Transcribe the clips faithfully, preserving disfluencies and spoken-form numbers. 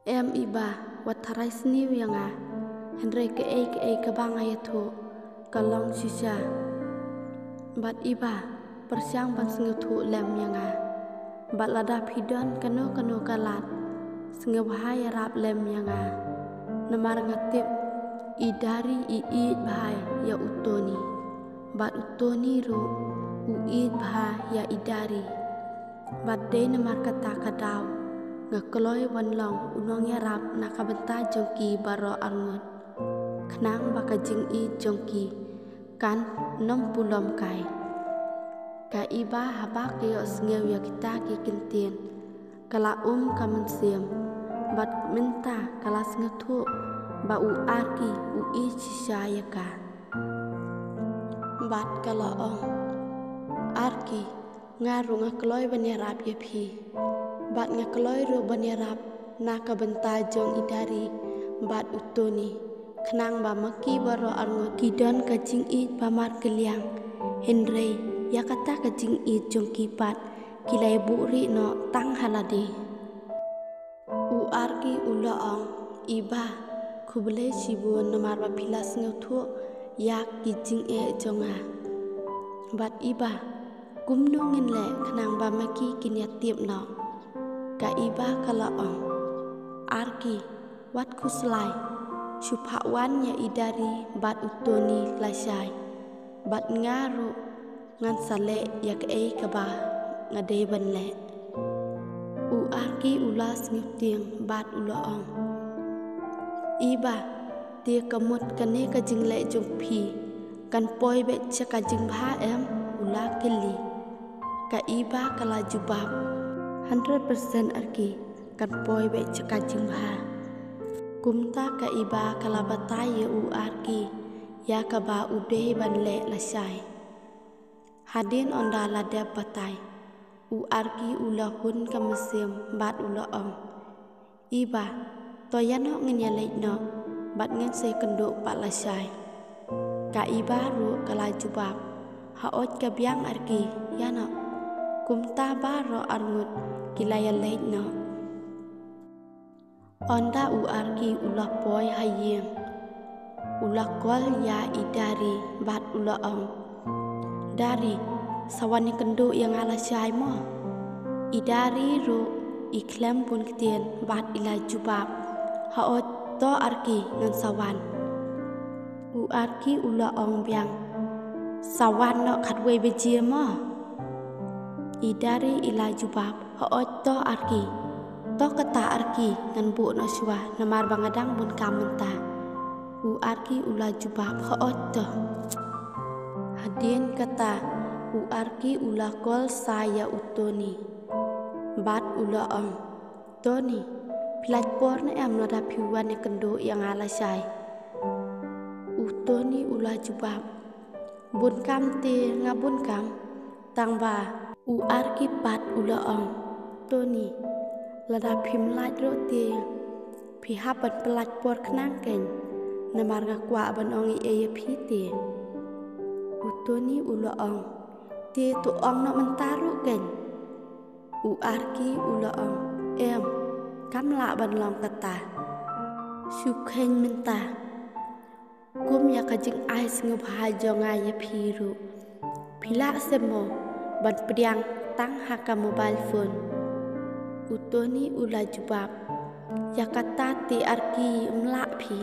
Em Iba, wat tharai sniew ïa nga, hynrei kaei kaei kaba nga ïathuh ka long shisha. Bad Iba, pyrshang ban sngewthuh lem ïa nga. Bad lada phi don kano kano ka lad, sngewbha ïarap lem ïa nga. Namar nga tip, i Dari i ïeit bha ïa u Tony. Bad u Tony ruh u ïeit bha ïa i Dari. Bad dei namar kata ka daw nga kloi ban long u nongïarap na ka bynta jong ki baroh arngut, khnang ba ka jingïeit jong ki kan nym pulom kai. Ka Iba haba ka ïohsngew ïa kita ki kyntien, ka la um ka mynsiem, bad mynta ka la sngewthuh ba u Arki u ïeit shisha ïa ka. Bad ka la ong, Arki, nga ruh nga kloi ban ïarap ïa phi. Bad nga kloi ruh ban ïarap na ka bynta jong i Dari bad u Tony, khnang ba ma ki baroh arngut ki don ka jingïeit ba markylliang. Hynrei ïa kata ka jingïeit jong ki pat ki la ïa buhrieh noh tang ha lade. U Arki u la ong, Iba, khublei shibun namar ba phi la sngewthuh ïa ki jingeh jong nga. Bad Iba, kumno ngin leh khnang ba ma ki kin ïa tip noh? Ka Iba ka la ong, Arki, wat khuslai, shu phah wan ïa i Dari bad u Tony lashai. Bad nga ruh ngan sa leh ïa kaei kaba nga dei ban leh. U Arki u la sngewtieng bad u la ong, Iba, te ka mut kane ka jingleh jong phi kan poi beit sha ka jingbha em? U la kylli. Ka Iba ka la jubab, Hundred percent Arki, kan poi beit sha ka jingbha. Kumta ka Iba ka la batai ïa u Arki ïa kaba u dei ban leh lashai. Hadien ynda la dep batai, u Arki u la hun ka mynsiem bad u la ong, Iba, to ïa noh ngin ïa leit noh, bad ngin sa ïakynduh pat lashai. Ka Iba ruh ka la jubab, Haoid ka biang Arki, ïa noh. Kumta baroh arngut ki la ïa leit noh. Ynda u Arki u la poi ha ïing, u la call ïa i Dari bad u la ong, Dari, sa wan ïakynduh ïa nga lashai mo. I Dari ruh i khlem bun ktien bad i la jubab, Haoid to Arki, ngan sa wan. U Arki u la ong biang, Sa wan noh khatwei baje mo. I Dari i la jubab, Haoid to Arki. To kata Arki, ngan buh noh shuwa namar ba nga dang bun kam mynta. U Arki u la jubab, Haoid to. Hadien kata u Arki u la call sa ïa u Tony bad u la ong, Tony, phi lait por ne em lada phi wan ïakynduh ïa nga lashai? U Tony u la jubab, Bun kam te nga bun kam. Tang ba u Arki pat u la ong, Tony, lada phim lait ruh te phi hap ban pyllait por khnang keiñ, namar nga kwah ban ong ei ei ïa phi te. U Tony u la ong, Te to ong noh mynta ruh keiñ. U Arki u la ong, Em, kam lah ban long kata. Shu kheiñ mynta. Kum ïa ka jingai sngewbha jong nga ïa phi ruh, phi lah seh mo ban pdiang tang ha ka mobile phone? U Tony u la jubab, Ïa kata te Arki, ym lah phi.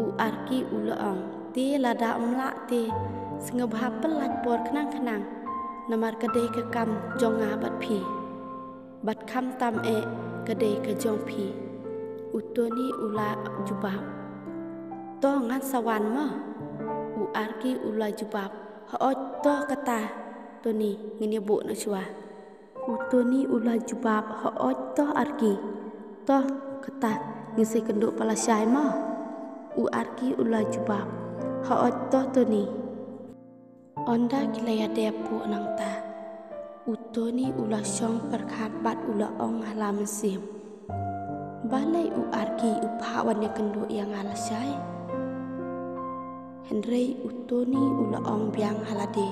U Arki u la ong, Te lada ym lah te sngewbha pyllait por khnang khnang, namar ka dei ka kam jong nga bad phi. Bad khamtam eh ka dei ka jong phi. U Tony u la jubab, To ngan sa wan mo. U Arki u la jubab, Haoid to kata Tony, ngin ïa buh noh shuwa. U Tony u la jubab, Haoid to Arki. To kata, ngin sa ïakynduh pat lashai mo. U Arki u la jubab, Haoid to Tony. Ynda ki la ïa dep buh nangta, u Tony u la shong pyrkhat bad u la ong ha la mynsiem, Balei u Arki u phah wan ïakynduh ïa nga lashai? Hynrei u Tony u la ong biang ha lade,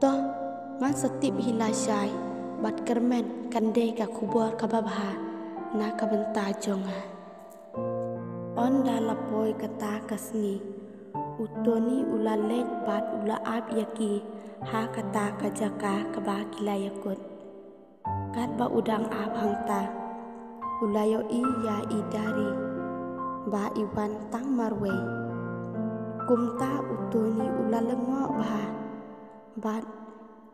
To, ngan sa tip hi lashai, bad kyrmen kan dei ka khubor kaba bha. na ka bynta jong nga. Ynda la poi kata ka sngi, u Tony u la leit bad u la ap ïa ki ha kata ka jaka kaba ki la ïakut. Katba u dang ap hangta, u la ïohi ïa i Dari ba i wan tang marwei. Kumta u Tony u la lyngngoh bha bad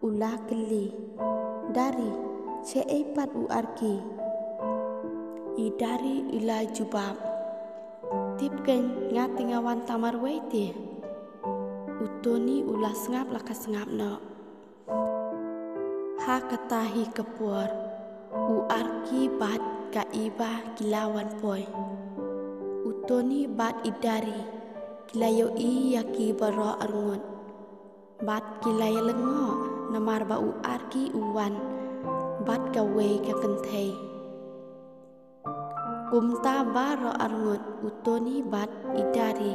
u la kylli, "Dari, shaei pat u Arki?" I Dari i la jubab, "Tip keiñ, nga te nga wan tang marwei te." U Tony u la sngap la ka sngap noh. Ha kata hi ka por, u Arki bad ka Iba ki la wan poi. U Tony bad i Dari ki la ïohi ïa ki baroh arngut bad ki la ïalyngngoh namar ba u Arki u wan bad kawei ka kynthei. Kumta baroh arngut u Tony bad i Dari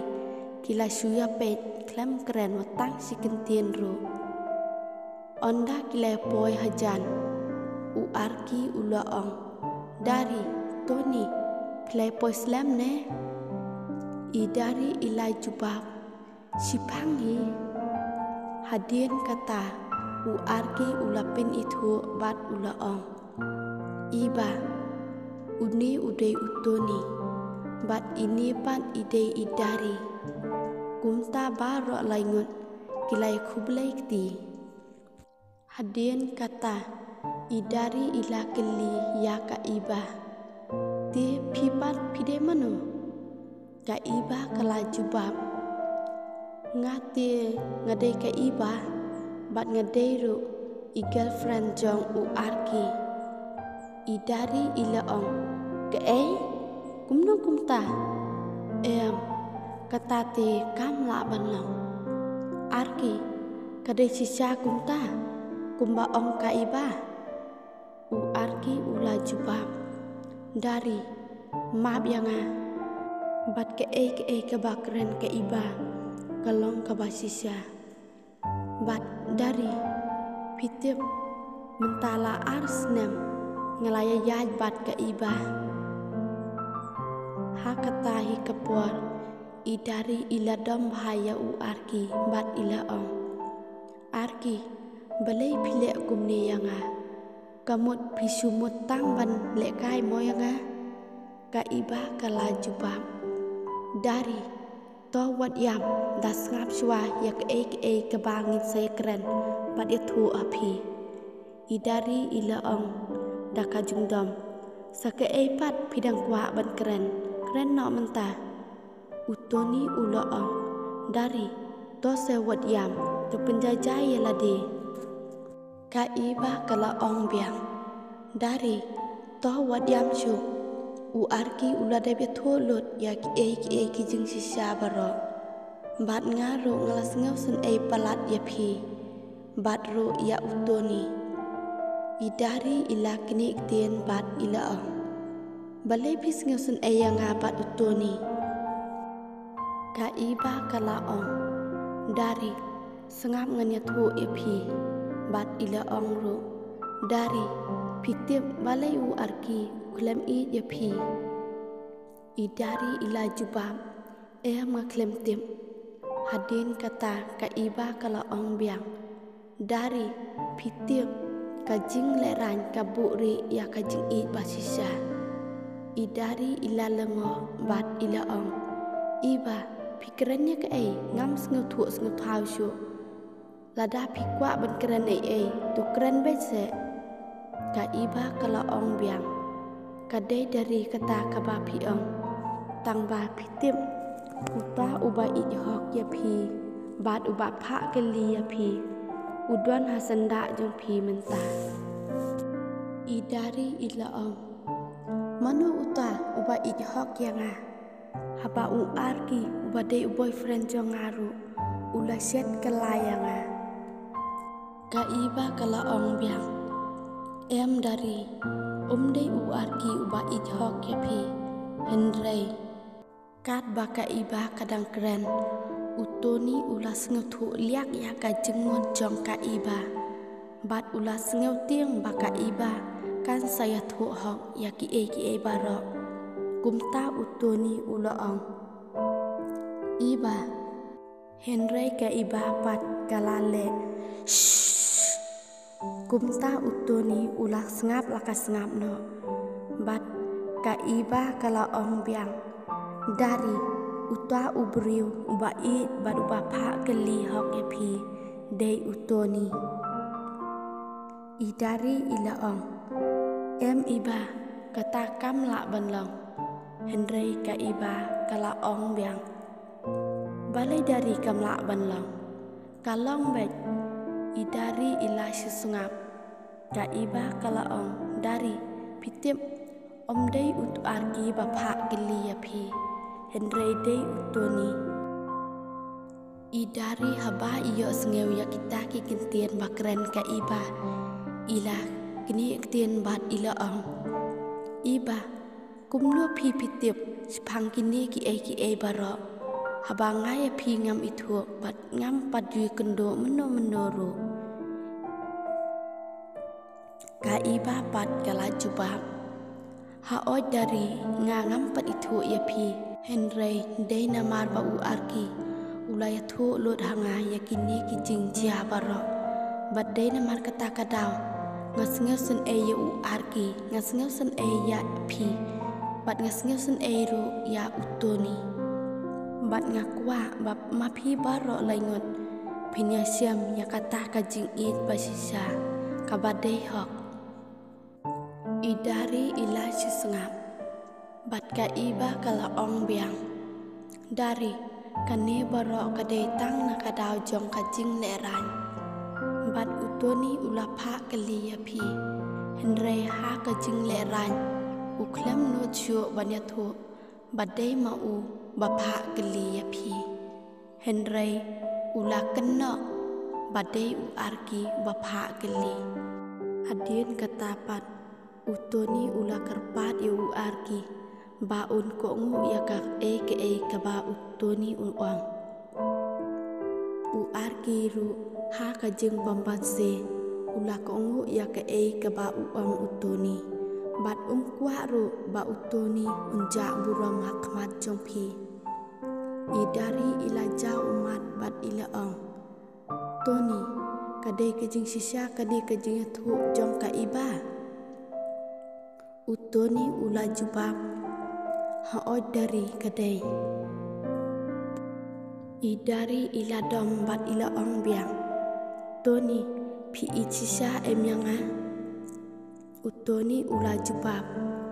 ki la shu ïapeit khlem kren wat tang shi kyntien ruh. Ynda ki la poi hajan, u Arki u la ong, "Dari, Tony, phi la poi slem ne?" I Dari i la jubab, "Shiphang hi." Hadien kata, u Arki u la pynithuh bad u la ong, "Iba, une u dei u Tony, bad ine pat i dei i Dari." Kumta baroh laingut ki la ïakhublei kti. Hadien kata, i Dari i la kylli ïa ka Iba, "Te phi pat phi dei mano?" Ka Iba ka la jubab, "Nga te nga dei ka Iba, bad nga dei ruh i girlfriend jong u Arki." I Dari i la ong, "Kaei? Kumno kumta? Em, kata te kam lah ban long. Arki, ka dei shisha kumta, kumba ong ka Iba?" U Arki u la jubab, "Dari, map ïa nga. Bad kaei kaei kaba kren ka Iba ka long kaba shisha. Bad Dari, phi tip, mynta la ar snem nga la ïaid bad ka Iba." Ha kata hi ka por, i Dari i la dom bha ïa u Arki bad i la ong, "Arki, balei phi leh kumne ïa nga? Ka mut phi shu mut tang ban lehkai mo ïa nga?" Ka Iba ka la jubab, "Dari, to wat ïam, da sngap shuwa ïa kaei kaei kaba ngin sa ïakren bad ïathuh ha phi." I Dari i la ong da ka jingdom, "Sa kaei pat phi dang kwah ban kren, kren noh mynta." U Tony u la ong, "Dari, to sa wat ïam, to pynjaijai ïa lade." Ka Iba ka la ong biang, "Dari, to wat ïam shuh. U Arki u la dep ïathuh lut ïa kiei kiei ki jingshisha baroh. Bad nga ruh nga la sngewsynei palat ïa phi, bad ruh ïa u Tony." I Dari i la knieh ktien bad i la ong, "Balei phi sngewsynei ïa nga bad u Tony?" Ka Iba ka la ong, "Dari, sngap ngan ïathuh ïa phi." Bad i la ong ruh, "Dari, phi tip balei u Arki u khlem ïeit ïa phi?" I Dari i la jubab, "Em, nga khlem tip." Hadien kata ka Iba ka la ong biang, "Dari, phi tip, ka jinglehrain ka buhrieh ïa ka jingïeit ba shisha." I Dari i la lyngngoh bad i la ong, "Iba, phi kren ïa kaei, ngam sngewthuh sngewthaw shuh. Lada phi kwah ban kren ei ei, to kren beit seh." Ka Iba ka la ong biang, "Ka dei Dari kata kaba phi ong. Tang ba phi tip, uta uba ïeit hok ïa phi bad uba phah kylli ïa phi, u don ha syndah jong phi mynta." I Dari i la ong, "Mano uta uba ïeit hok ïa nga, haba u Arki uba dei u boyfriend jong nga ruh u la shet kylla ïa nga?" Ka Iba ka la ong biang, "Em Dari, um dei u Arki uba ïeit hok ïa phi, hynrei." Katba ka Iba ka dang kren, u Tony u la sngewthuh liak ïa ka jingmut jong ka Iba. Bad u la sngewtieng ba ka Iba kan sa ïathuh hok ïa kiei kiei baroh. Kumta u Tony u la ong, Iba. Hynrei ka Iba pat ka la leh, Shh! Kumta u Tony u la sngap la ka sngap noh. Bad ka Iba ka la ong biang, Dari, uta u briew uba ïeit bad uba phah kylli hok ïa phi dei u Tony. I Dari i la ong, Em Iba, kata kam lah ban long. Hynrei ka Iba ka la ong biang, Balei Dari kam lah ban long? Ka long beit. I Dari i la shu sngap. Ka Iba ka la ong, Dari, phi tip, ym dei u Arki ba phah kylli ïa phi, hynrei dei u Tony. I Dari haba i ïohsngew ïa kita ki ktien ba kren ka Iba, i la knieh ktien bad i la ong, Iba, kumno phi phi tip shaphang kine kiei kiei baroh, haba nga ïa phi ngam ithuh bad ngam pat ju ïakynduh mynno mynno ruh? Ka Iba pat ka la jubab, Haoid Dari, nga ngam pat ithuh ïa phi, hynrei dei namar ba u Arki u la ïathuh lut ha nga ïa kine ki jingjia baroh. Bad dei namar kata ka daw nga sngewsynei ïa u Arki, nga sngewsynei ïa phi, bad nga sngewsynei ruh ïa u Tony. Bad nga kwah ba ma phi baroh laingut phin ïashem ïa kata ka jingïeit ba shisha kaba dei hok. I Dari i la shu sngap. Bad ka Iba ka la ong biang, Dari, kane baroh ka dei tang na ka daw jong ka jinglehrain. Bad u Tony u la phah kylli ïa phi, hynrei ha ka jinglehrain u khlem nud shuh ban ïathuh ba dei ma u ba phah kylli ïa phi. Hynrei u la kynnoh ba dei u Arki ba phah kylli. Hadien kata pat u Tony u la kyrpad ïa u Arki ba un kohnguh ïa kaei kaei kaba u Tony u ong. U Arki ruh ha ka jingbymbanse u la kohnguh ïa kaei kaba u ong u Tony. Bad um kwah ruh ba u Tony un jah burom ha khmat jong phi. I Dari i la jaw ummat bad i la ong, Tony, ka dei ka jingshisha kane ka jingïathuh jong ka Iba? U Tony u la jubab, Haoid Dari, ka dei. I Dari i la dom bad i la ong biang, Tony, phi ïeit shisha em ïa nga? U Tony u la jubab,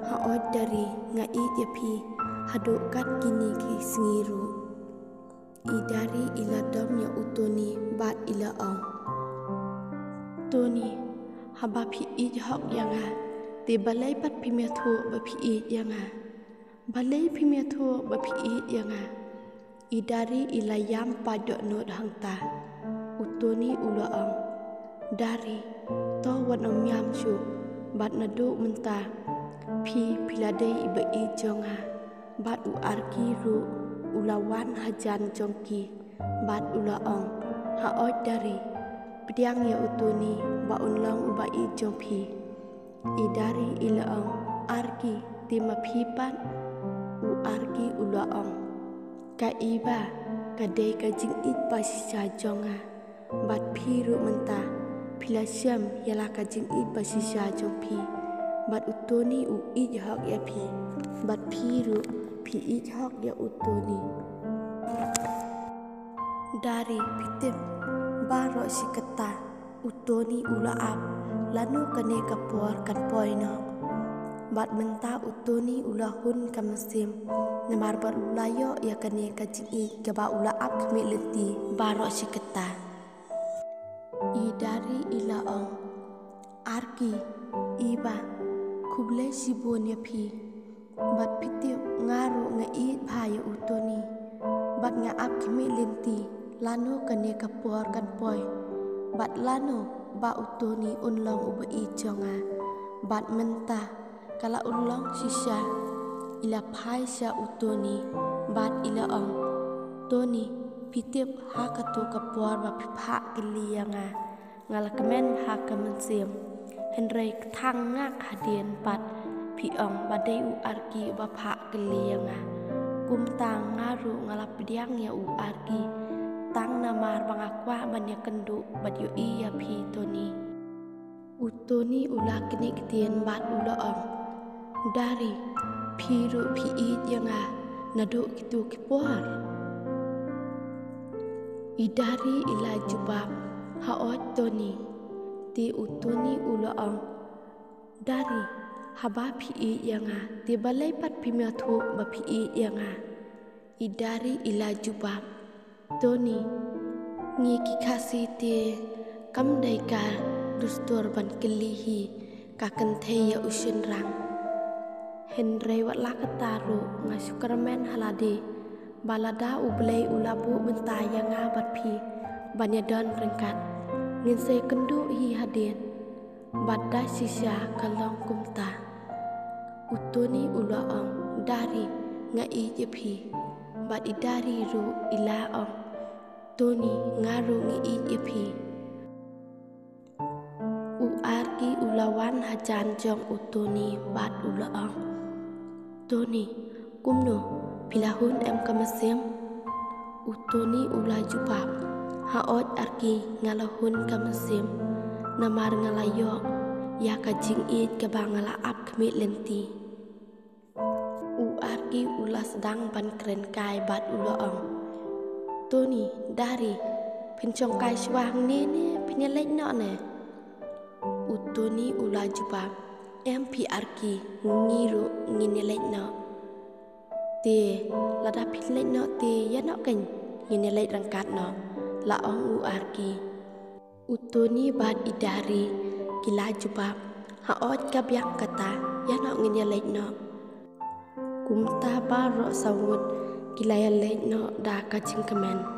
Haoid Dari, nga ïeit ïa phi haduh kat kine ki sngi ruh. I Dari i la dom ïa u Tony bad i la ong, Tony, haba phi ïeit hok ïa nga, te balei pat phim ïathuh ba phi ïeit ïa nga? Balei phim ïathuh ba phi ïeit ïa nga? I Dari i la ïam paid dohnud hangta. U Tony u la ong, Dari, to wat nym ïam shuh, bad naduh mynta phi, phi la dei i ba ïeit jong nga. Bad u Arki ruh u la wan hajan jong ki bad u la ong, Haoid Dari, pdiang ïa u Tony ba un long u ba ïeit jong phi. I Dari i la ong, Arki, te ma phi pat? U Arki u la ong, ka Iba ka dei ka jingïeit ba shisha jong nga. Bad phi ruh mynta phi la shem ïa la ka jingïeit ba shisha jong phi. Bad u Tony u ïeit hok ïa phi. Bad phi ruh phi ïeit hok ïa u Tony. Dari, phi tip, baroh shi katta u Tony u la ap lano kane ka por kan poi noh. Bad mynta u Tony u la hun ka mynsiem namar ba u la ïoh ïa kane ka jingïeit kaba u la ap khmih lynti baroh shi katta. I Dari i la ong, Arki, Iba, khublei shibun ïa phi. Bad phi tip, nga ruh nga ïeit bha ïa u Tony. Bad nga ap khmih lynti lano kane ka por kan poi, bad lano ba u Tony un long u ba ïeit jong nga. Bad mynta ka la urlong shisha. I la phai sha u Tony bad i la ong, Tony, phi tip, ha kato ka por ba phi phah kylli ïa nga, nga la kmen ha ka mynsiem. Hynrei kthang nga hadien pat phi ong ba dei u Arki uba phah kylli ïa nga. Kumta nga ruh nga la pdiang ïa u Arki, tang namar ba nga kwah ban ïakynduh bad ïohi ïa phi Tony. U Tony u la knieh ktien bad u la ong, Dari, phi ruh phi ïeit ïa nga naduh kito ki por? I Dari i la jubab, Hooid Tony. Te u Tony u la ong, Dari, haba phi ïeit ïa nga, te balei pat phim ïathuh ba phi ïeit ïa nga? I Dari i la jubab, Tony, ngi ki Khasi te kam dei ka dustur ban kylli hi ka kynthei ïa u shynrang. Hynrei wat la katta ruh nga shu kyrmen ha lade ba lada U Blei u la buh bynta ïa nga bad phi ban ïadon ryngkat, ngin sa ïakynduh hi hadien bad da shisha ka long kumta. U Tony u la ong, Dari, nga ïeit ïa phi. Bad i Dari ruh i la ong, Tony, nga ruh nga ïeit ïa phi. U Arki u la wan hajan jong u Tony bad u la ong, Tony, kumno, phi la hun em ka mynsiem? U Tony u la jubab, Hooid Arki, nga la hun ka mynsiem, namar nga la ïoh ïa ka jingïeit kaba nga la ap khmih lynti. U Arki u la sdang ban kren kai bad u la ong, Tony, Dari, phin shong kai shuwa hangne ne phin ïaleit noh ne? U Tony u la jubab, Em phi Arki, ngi ruh ngin ïaleit noh. Te lada phin leit noh te ïa noh keiñ, ngin ïaleit ryngkat noh, la ong u Arki. U Tony bad i Dari ki la jubab, Hooid ka biang kata, ïa noh ngin ïaleit noh. Kumta baroh saw ngut ki la ïaleit noh da ka jingkmen.